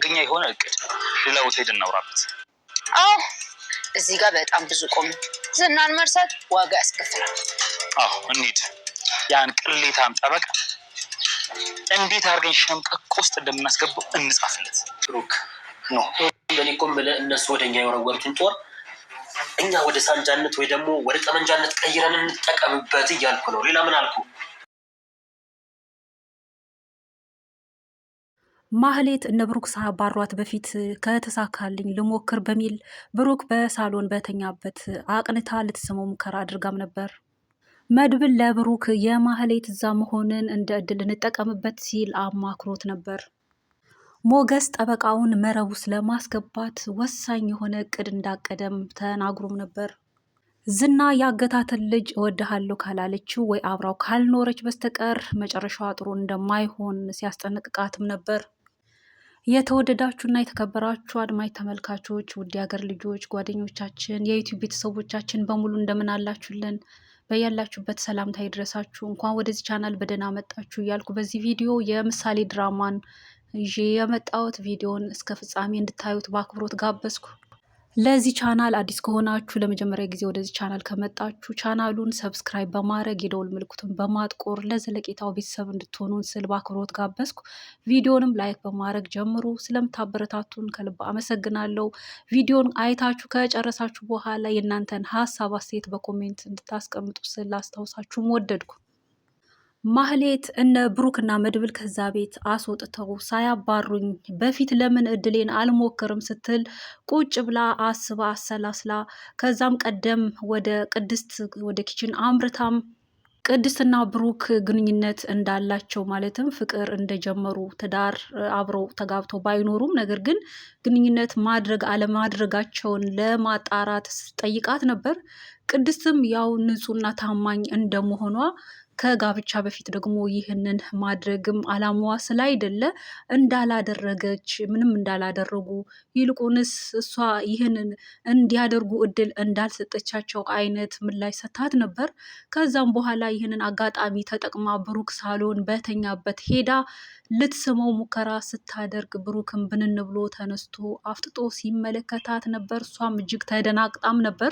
አደገኛ የሆነ እቅድ ሌላ ቦታ ሄደን እናውራበት። አዎ፣ እዚህ ጋር በጣም ብዙ ቆም። ዝናን መርሳት ዋጋ ያስከፍላል። አዎ እንሂድ። ያን ቅሌታም ጠበቃ እንዴት አድርገን ሸምቀቆ ውስጥ እንደምናስገባው እንጻፍለት። ብሩክ፣ no፣ እኔ እኮ የምልህ እነሱ ወደ እኛ የወረወሩትን ጦር እኛ ወደ ሳንጃነት ወይ ደግሞ ወደ ጠመንጃነት ቀይረን እንጠቀምበት እያልኩ ነው። ሌላ ምን አልኩ? ማህሌት እነ ብሩክ ሳባሯት በፊት ከተሳካልኝ ልሞክር በሚል ብሩክ በሳሎን በተኛበት አቅንታ ልትስመው ሙከራ አድርጋም ነበር። መድብል ለብሩክ የማህሌት እዛ መሆንን እንደ እድል እንጠቀምበት ሲል አማክሮት ነበር። ሞገስ ጠበቃውን መረብ ውስጥ ለማስገባት ወሳኝ የሆነ እቅድ እንዳቀደም ተናግሮም ነበር። ዝና ያገታትን ልጅ እወድሃለሁ ካላለችው ወይ አብራው ካልኖረች በስተቀር መጨረሻዋ ጥሩ እንደማይሆን ሲያስጠነቅቃትም ነበር። የተወደዳችሁና የተከበራችሁ አድማጭ ተመልካቾች፣ ውድ የሀገር ልጆች፣ ጓደኞቻችን፣ የዩቲዩብ ቤተሰቦቻችን በሙሉ እንደምን አላችሁልን? በያላችሁበት ሰላምታ ይድረሳችሁ። እንኳን ወደዚህ ቻናል በደህና መጣችሁ እያልኩ በዚህ ቪዲዮ የምሳሌ ድራማን ይዤ የመጣሁት ቪዲዮን እስከ ፍጻሜ እንድታዩት በአክብሮት ጋበዝኩ። ለዚህ ቻናል አዲስ ከሆናችሁ፣ ለመጀመሪያ ጊዜ ወደዚህ ቻናል ከመጣችሁ፣ ቻናሉን subscribe በማድረግ የደወል ምልክቱን በማጥቆር ለዘለቄታው ቤተሰብ እንድትሆኑን ስል በአክብሮት ጋበዝኩ። ቪዲዮንም like በማድረግ ጀምሩ። ስለምታበረታቱን ከልብ አመሰግናለሁ። ቪዲዮን አይታችሁ ከጨረሳችሁ በኋላ የእናንተን ሀሳብ አስተያየት በ comment እንድታስቀምጡ ስል ላስታውሳችሁም ወደድኩ። ማህሌት እነ ብሩክና መድብል ከዛ ቤት አስወጥተው ሳያባሩኝ በፊት ለምን እድሌን አልሞክርም ስትል ቁጭ ብላ አስባ አሰላስላ ከዛም ቀደም ወደ ቅድስት ወደ kitchen አምርታም ቅድስትና ብሩክ ግንኙነት እንዳላቸው፣ ማለትም ፍቅር እንደጀመሩ፣ ትዳር አብረው ተጋብተው ባይኖሩም ነገር ግን ግንኙነት ማድረግ አለማድረጋቸውን ለማጣራት ጠይቃት ነበር። ቅድስትም ያው ንጹሕና ታማኝ እንደመሆኗ ከጋብቻ በፊት ደግሞ ይህንን ማድረግም አላማዋ ስላይደለ እንዳላደረገች፣ ምንም እንዳላደረጉ፣ ይልቁንስ እሷ ይህንን እንዲያደርጉ እድል እንዳልሰጠቻቸው አይነት ምላሽ ሰጥታት ነበር። ከዛም በኋላ ይህንን አጋጣሚ ተጠቅማ ብሩክ ሳሎን በተኛበት ሄዳ ልትስመው ሙከራ ስታደርግ ብሩክን ብንን ብሎ ተነስቶ አፍጥጦ ሲመለከታት ነበር። እሷም እጅግ ተደናግጣም ነበር።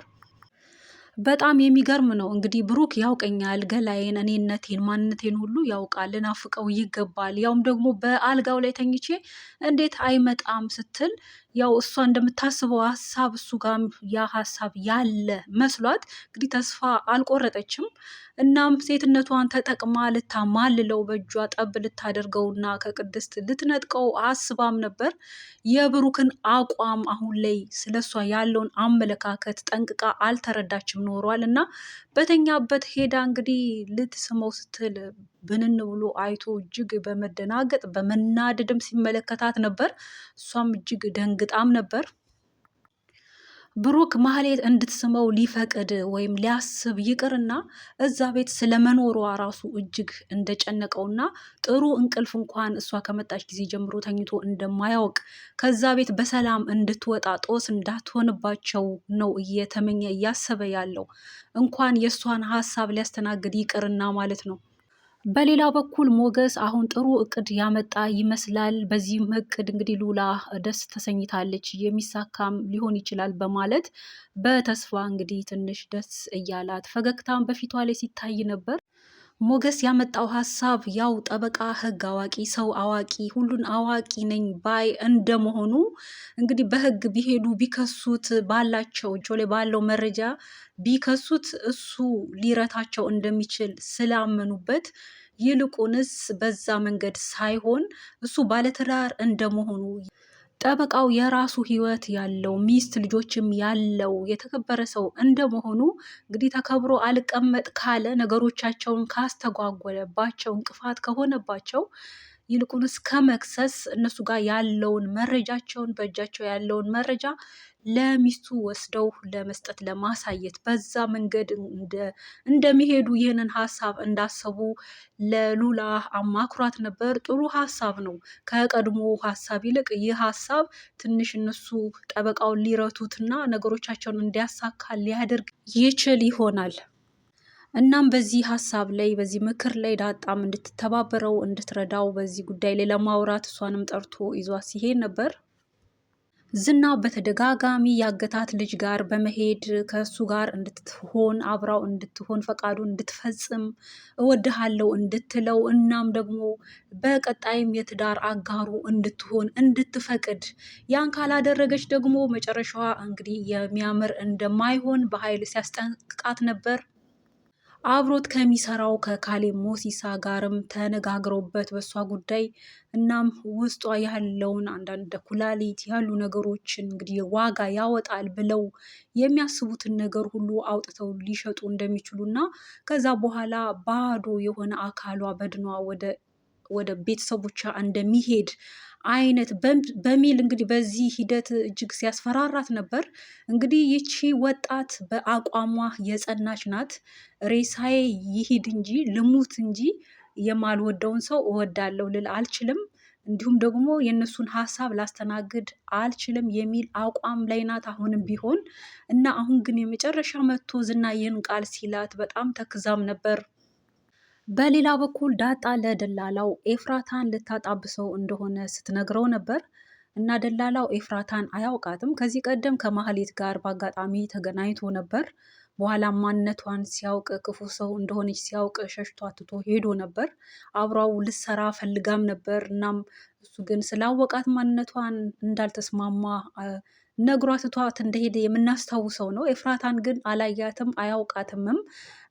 በጣም የሚገርም ነው። እንግዲህ ብሩክ ያውቀኛል፣ ገላዬን፣ እኔነቴን፣ ማንነቴን ሁሉ ያውቃል፣ ልናፍቀው ይገባል። ያውም ደግሞ በአልጋው ላይ ተኝቼ እንዴት አይመጣም ስትል ያው እሷ እንደምታስበው ሀሳብ እሱ ጋም ያ ሀሳብ ያለ መስሏት እንግዲህ ተስፋ አልቆረጠችም። እናም ሴትነቷን ተጠቅማ ልታማልለው፣ በእጇ ጠብ ልታደርገውና ከቅድስት ልትነጥቀው አስባም ነበር። የብሩክን አቋም፣ አሁን ላይ ስለሷ ያለውን አመለካከት ጠንቅቃ አልተረዳችም ኖሯል እና በተኛበት ሄዳ እንግዲህ ልትስመው ስትል ብንን ብሎ አይቶ እጅግ በመደናገጥ በመናደድም ሲመለከታት ነበር። እሷም እጅግ ደንግጣም ነበር። ብሩክ ማህሌት እንድትስመው ሊፈቅድ ወይም ሊያስብ ይቅርና እዛ ቤት ስለመኖሯ ራሱ እጅግ እንደጨነቀውና ጥሩ እንቅልፍ እንኳን እሷ ከመጣች ጊዜ ጀምሮ ተኝቶ እንደማያውቅ፣ ከዛ ቤት በሰላም እንድትወጣ ጦስ እንዳትሆንባቸው ነው እየተመኘ እያሰበ ያለው፣ እንኳን የእሷን ሀሳብ ሊያስተናግድ ይቅርና ማለት ነው። በሌላ በኩል ሞገስ አሁን ጥሩ እቅድ ያመጣ ይመስላል። በዚህም እቅድ እንግዲህ ሉላ ደስ ተሰኝታለች፣ የሚሳካም ሊሆን ይችላል በማለት በተስፋ እንግዲህ ትንሽ ደስ እያላት ፈገግታም በፊቷ ላይ ሲታይ ነበር። ሞገስ ያመጣው ሀሳብ ያው ጠበቃ፣ ሕግ አዋቂ፣ ሰው አዋቂ፣ ሁሉን አዋቂ ነኝ ባይ እንደመሆኑ እንግዲህ በሕግ ቢሄዱ፣ ቢከሱት፣ ባላቸው እጆ ላይ ባለው መረጃ ቢከሱት እሱ ሊረታቸው እንደሚችል ስላመኑበት፣ ይልቁንስ በዛ መንገድ ሳይሆን እሱ ባለትዳር እንደመሆኑ፣ ጠበቃው የራሱ ህይወት ያለው፣ ሚስት ልጆችም ያለው የተከበረ ሰው እንደመሆኑ፣ እንግዲህ ተከብሮ አልቀመጥ ካለ፣ ነገሮቻቸውን ካስተጓጎለባቸው፣ እንቅፋት ከሆነባቸው፣ ይልቁንስ ከመክሰስ እነሱ ጋር ያለውን መረጃቸውን፣ በእጃቸው ያለውን መረጃ ለሚስቱ ወስደው ለመስጠት፣ ለማሳየት በዛ መንገድ እንደሚሄዱ ይህንን ሀሳብ እንዳሰቡ ለሉላ አማክሯት ነበር። ጥሩ ሀሳብ ነው። ከቀድሞ ሀሳብ ይልቅ ይህ ሀሳብ ትንሽ እነሱ ጠበቃውን ሊረቱትና ነገሮቻቸውን እንዲያሳካ ሊያደርግ ይችል ይሆናል። እናም በዚህ ሀሳብ ላይ፣ በዚህ ምክር ላይ ዳጣም እንድትተባበረው፣ እንድትረዳው በዚህ ጉዳይ ላይ ለማውራት እሷንም ጠርቶ ይዟት ሲሄድ ነበር። ዝና በተደጋጋሚ ያገታት ልጅ ጋር በመሄድ ከእሱ ጋር እንድትሆን አብራው እንድትሆን ፈቃዱን እንድትፈጽም እወድሃለሁ እንድትለው እናም ደግሞ በቀጣይም የትዳር አጋሩ እንድትሆን እንድትፈቅድ ያን ካላደረገች ደግሞ መጨረሻዋ እንግዲህ የሚያምር እንደማይሆን በኃይል ሲያስጠንቅቃት ነበር። አብሮት ከሚሰራው ከካሌ ሞሲሳ ጋርም ተነጋግረውበት በእሷ ጉዳይ እናም ውስጧ ያለውን አንዳንድ ኩላሊት ያሉ ነገሮችን እንግዲህ ዋጋ ያወጣል ብለው የሚያስቡትን ነገር ሁሉ አውጥተው ሊሸጡ እንደሚችሉ እና ከዛ በኋላ ባዶ የሆነ አካሏ በድኗ ወደ ቤተሰቦቿ እንደሚሄድ አይነት በሚል እንግዲህ በዚህ ሂደት እጅግ ሲያስፈራራት ነበር። እንግዲህ ይቺ ወጣት በአቋሟ የጸናች ናት። ሬሳዬ ይሂድ እንጂ ልሙት እንጂ የማልወደውን ሰው እወዳለሁ ልል አልችልም፣ እንዲሁም ደግሞ የእነሱን ሀሳብ ላስተናግድ አልችልም የሚል አቋም ላይ ናት አሁንም ቢሆን እና አሁን ግን የመጨረሻ መጥቶ ዝና ይህን ቃል ሲላት በጣም ተክዛም ነበር። በሌላ በኩል ዳጣ ለደላላው ኤፍራታን ልታጣብሰው እንደሆነ ስትነግረው ነበር። እና ደላላው ኤፍራታን አያውቃትም። ከዚህ ቀደም ከማህሌት ጋር በአጋጣሚ ተገናኝቶ ነበር። በኋላ ማንነቷን ሲያውቅ ክፉ ሰው እንደሆነች ሲያውቅ ሸሽቷ ትቶ ሄዶ ነበር። አብሯው ልሰራ ፈልጋም ነበር። እናም እሱ ግን ስላወቃት ማንነቷን እንዳልተስማማ ነግሯ ትቷት እንደሄደ የምናስታውሰው ነው። ኤፍራታን ግን አላያትም አያውቃትምም።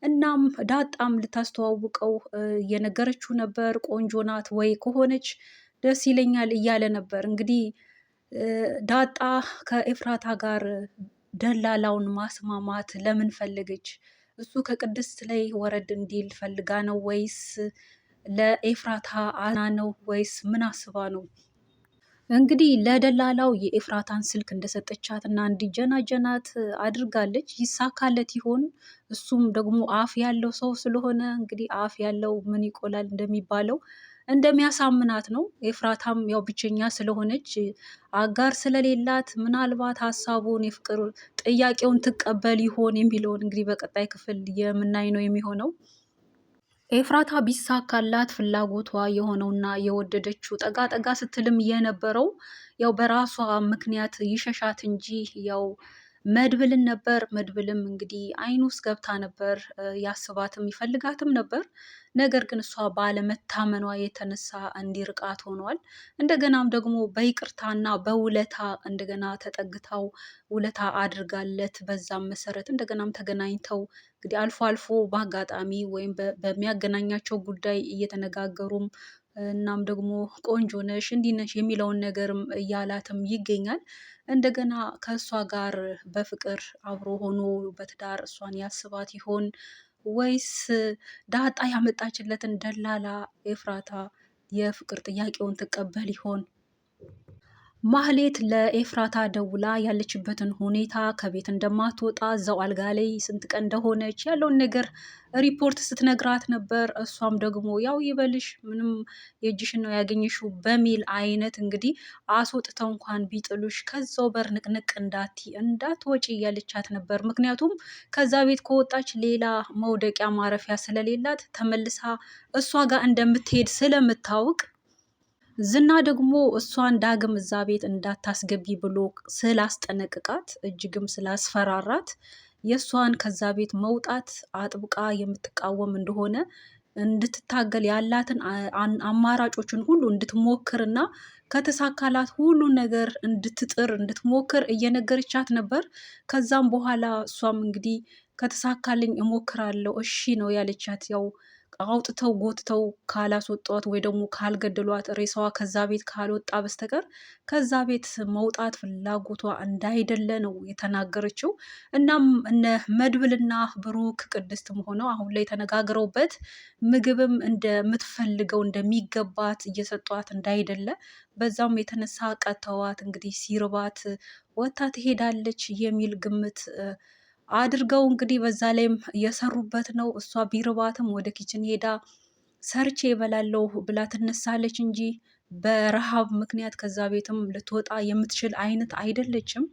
እናም ዳጣም ልታስተዋውቀው እየነገረችው ነበር። ቆንጆ ናት ወይ ከሆነች ደስ ይለኛል እያለ ነበር። እንግዲህ ዳጣ ከኤፍራታ ጋር ደላላውን ማስማማት ለምን ፈለገች? እሱ ከቅድስት ላይ ወረድ እንዲል ፈልጋ ነው ወይስ ለኤፍራታ አና ነው ወይስ ምን አስባ ነው? እንግዲህ ለደላላው የኤፍራታን ስልክ እንደሰጠቻት እና እንዲጀናጀናት አድርጋለች። ይሳካለት ይሆን? እሱም ደግሞ አፍ ያለው ሰው ስለሆነ እንግዲህ አፍ ያለው ምን ይቆላል እንደሚባለው እንደሚያሳምናት ነው። ኤፍራታም ያው ብቸኛ ስለሆነች አጋር ስለሌላት ምናልባት ሀሳቡን የፍቅር ጥያቄውን ትቀበል ይሆን የሚለውን እንግዲህ በቀጣይ ክፍል የምናይ ነው የሚሆነው። ኤፍራታ ቢሳካላት ፍላጎቷ የሆነውና የወደደችው ጠጋ ጠጋ ስትልም የነበረው ያው በራሷ ምክንያት ይሸሻት እንጂ ያው መድብልን ነበር። መድብልም እንግዲህ አይኑ ውስጥ ገብታ ነበር፣ ያስባትም ይፈልጋትም ነበር። ነገር ግን እሷ ባለመታመኗ የተነሳ እንዲርቃት ሆኗል። እንደገናም ደግሞ በይቅርታና በውለታ እንደገና ተጠግታው ውለታ አድርጋለት በዛም መሰረት እንደገናም ተገናኝተው እንግዲህ አልፎ አልፎ በአጋጣሚ ወይም በሚያገናኛቸው ጉዳይ እየተነጋገሩም እናም ደግሞ ቆንጆ ነሽ እንዲህ ነሽ የሚለውን ነገርም እያላትም ይገኛል። እንደገና ከእሷ ጋር በፍቅር አብሮ ሆኖ በትዳር እሷን ያስባት ይሆን ወይስ ዳጣ ያመጣችለትን ደላላ ኤፍራታ የፍቅር ጥያቄውን ትቀበል ይሆን? ማህሌት ለኤፍራታ ደውላ ያለችበትን ሁኔታ ከቤት እንደማትወጣ እዛው አልጋ ላይ ስንት ቀን እንደሆነች ያለውን ነገር ሪፖርት ስትነግራት ነበር። እሷም ደግሞ ያው ይበልሽ ምንም የእጅሽን ነው ያገኘሽው በሚል አይነት እንግዲህ አስወጥተው እንኳን ቢጥሉሽ ከዛው በር ንቅንቅ እንዳቲ እንዳትወጪ እያለቻት ነበር። ምክንያቱም ከዛ ቤት ከወጣች ሌላ መውደቂያ ማረፊያ ስለሌላት ተመልሳ እሷ ጋር እንደምትሄድ ስለምታውቅ ዝና ደግሞ እሷን ዳግም እዛ ቤት እንዳታስገቢ ብሎ ስላስጠነቅቃት እጅግም ስላስፈራራት የእሷን ከዛ ቤት መውጣት አጥብቃ የምትቃወም እንደሆነ እንድትታገል ያላትን አማራጮችን ሁሉ እንድትሞክርና ከተሳካላት ሁሉ ነገር እንድትጥር እንድትሞክር እየነገረቻት ነበር። ከዛም በኋላ እሷም እንግዲህ ከተሳካልኝ እሞክራለሁ እሺ ነው ያለቻት። ያው አውጥተው ጎትተው ካላስወጧት ወይ ደግሞ ካልገደሏት ሬሳዋ ከዛ ቤት ካልወጣ በስተቀር ከዛ ቤት መውጣት ፍላጎቷ እንዳይደለ ነው የተናገረችው። እናም እነ መድብልና ብሩክ ቅድስትም ሆነው አሁን ላይ ተነጋግረውበት ምግብም እንደምትፈልገው እንደሚገባት እየሰጧት እንዳይደለ በዛም የተነሳ ቀተዋት እንግዲህ ሲርባት ወታ ትሄዳለች የሚል ግምት አድርገው እንግዲህ በዛ ላይም እየሰሩበት ነው። እሷ ቢርባትም ወደ kitchen ሄዳ ሰርቼ እበላለሁ ብላ ትነሳለች እንጂ በረሃብ ምክንያት ከዛ ቤትም ልትወጣ የምትችል አይነት አይደለችም።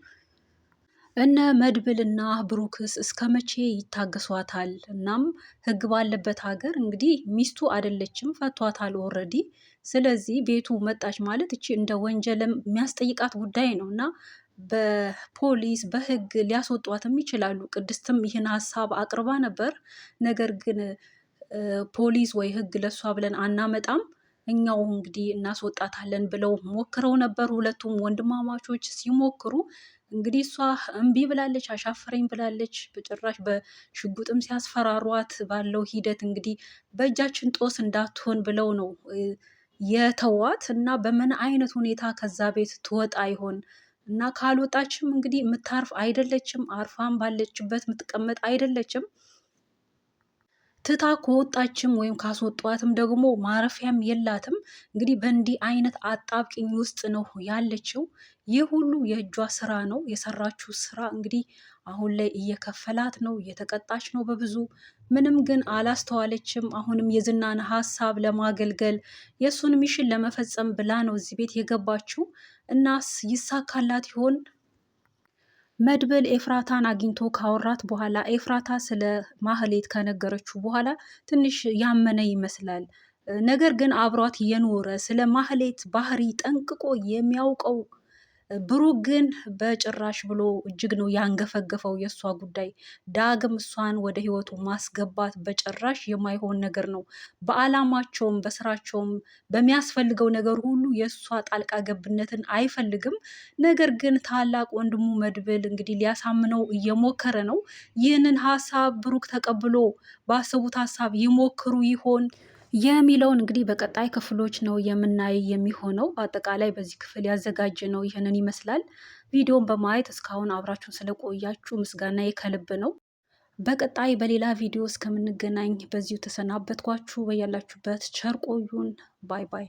እነ መድብልና ብሩክስ እስከ መቼ ይታገሷታል? እናም ሕግ ባለበት ሀገር እንግዲህ ሚስቱ አይደለችም፣ ፈቷታል already። ስለዚህ ቤቱ መጣች ማለት እቺ እንደ ወንጀልም የሚያስጠይቃት ጉዳይ ነው እና በፖሊስ በሕግ ሊያስወጧትም ይችላሉ። ቅድስትም ይህን ሀሳብ አቅርባ ነበር። ነገር ግን ፖሊስ ወይ ሕግ ለሷ ብለን አናመጣም እኛው እንግዲህ እናስወጣታለን ብለው ሞክረው ነበር። ሁለቱም ወንድማማቾች ሲሞክሩ እንግዲህ እሷ እምቢ ብላለች፣ አሻፈረኝ ብላለች። በጭራሽ በሽጉጥም ሲያስፈራሯት ባለው ሂደት እንግዲህ በእጃችን ጦስ እንዳትሆን ብለው ነው የተዋት እና በምን አይነት ሁኔታ ከዛ ቤት ትወጣ ይሆን? እና ካልወጣችም እንግዲህ የምታርፍ አይደለችም። አርፋም ባለችበት የምትቀመጥ አይደለችም። ትታ ከወጣችም ወይም ካስወጧትም ደግሞ ማረፊያም የላትም። እንግዲህ በእንዲህ አይነት አጣብቂኝ ውስጥ ነው ያለችው። ይህ ሁሉ የእጇ ስራ ነው፣ የሰራችው ስራ እንግዲህ አሁን ላይ እየከፈላት ነው፣ እየተቀጣች ነው በብዙ ምንም ግን አላስተዋለችም። አሁንም የዝናን ሀሳብ ለማገልገል የእሱን mission ለመፈጸም ብላ ነው እዚህ ቤት የገባችው። እናስ ይሳካላት ይሆን? መድብል ኤፍራታን አግኝቶ ካወራት በኋላ ኤፍራታ ስለ ማህሌት ከነገረችው በኋላ ትንሽ ያመነ ይመስላል። ነገር ግን አብሯት የኖረ ስለ ማህሌት ባህሪ ጠንቅቆ የሚያውቀው ብሩክ ግን በጭራሽ ብሎ እጅግ ነው ያንገፈገፈው የእሷ ጉዳይ። ዳግም እሷን ወደ ህይወቱ ማስገባት በጭራሽ የማይሆን ነገር ነው። በዓላማቸውም በስራቸውም በሚያስፈልገው ነገር ሁሉ የእሷ ጣልቃ ገብነትን አይፈልግም። ነገር ግን ታላቅ ወንድሙ መድብል እንግዲህ ሊያሳምነው እየሞከረ ነው። ይህንን ሀሳብ ብሩክ ተቀብሎ ባሰቡት ሀሳብ ይሞክሩ ይሆን የሚለውን እንግዲህ በቀጣይ ክፍሎች ነው የምናይ የሚሆነው። በአጠቃላይ በዚህ ክፍል ያዘጋጀ ነው ይህንን ይመስላል። ቪዲዮን በማየት እስካሁን አብራችሁን ስለቆያችሁ ምስጋና ከልብ ነው። በቀጣይ በሌላ ቪዲዮ እስከምንገናኝ በዚሁ ተሰናበትኳችሁ። በያላችሁበት ቸር ቆዩን። Bye bye።